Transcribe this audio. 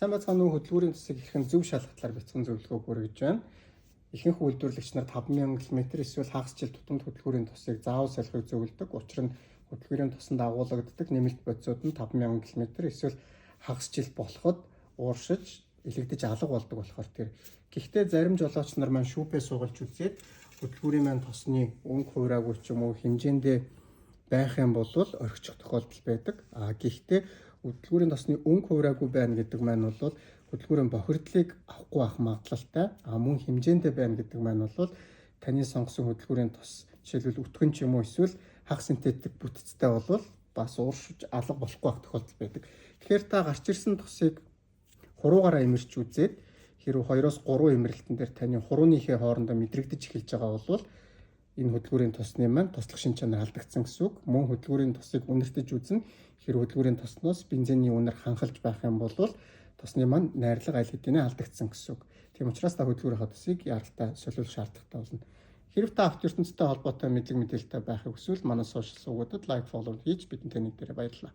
Сайн байцгаана уу, хөдөлгүүрийн тосыг хэрхэн зөв шалгах талаар бяцхан зөвлөгөө хүргэж байна. Ихэнх үйлдвэрлэгч нар 5000 км эсвэл хагас жил тутамд хөдөлгүүрийн тосыг заавал солихыг зөвлөдөг. Учир нь хөдөлгүүрийн тосонд агуулгаддаг нэмэлт бодисууд нь 5000 км эсвэл хагас жил болоход ууршиж илэгдэж алга болдог болохоор тэр. Гэхдээ зарим жолооч нар маань шүүпээ суулж үзээд хөдөлгүүрийн маань тосны өнгө хуураагүй ч юм уу хэмжээндээ байх юм бол орхичих тохиолдол байдаг. А гэхдээ хөдөлгүүрийн тосны өнгө хуураагүй байна гэдэг маань бол хөдөлгүүрийн бохирдлыг авахгүй байх магадлалтай. А мөн хэмжээндээ байна гэдэг маань бол таны сонгосон хөдөлгүүрийн тос жишээлбэл өтгөн ч юм уу эсвэл хагас синтетик бүтцтэй бол бас ууршиж алга болохгүй байх тохиолдол байдаг. Тэгэхээр та гарч ирсэн тосыг хуруугаараа имэрч үзээд хэрвээ 2-оос 3 имэрлэлтэн дээр таны хурууныхээ хоорондоо мэдрэгдэж эхэлж байгаа бол энэ хөдөлгүүрийн тосны маань туслах шин чанар алдагдсан гэсэн үг. Мөн хөдөлгүүрийн тосыг үнэртэж үзнэ. Хэрвээ хөдөлгүүрийн тосноос бензиний үнэр ханхалж байх юм бол тосны маань найрлага аль хэдийнэ алдагдсан гэсэн үг. Тийм учраас та хөдөлгүүрийнхээ тосыг яаралтай солиулах шаардлагатай болно. Хэрв та авто ертөнцтэй холбоотой мэдлэг мэдээлэлтэй байхыг хүсвэл манай сошиал сувгуудад лайк, follow хийж бидэнтэй нэгдээрэй. Баярлалаа.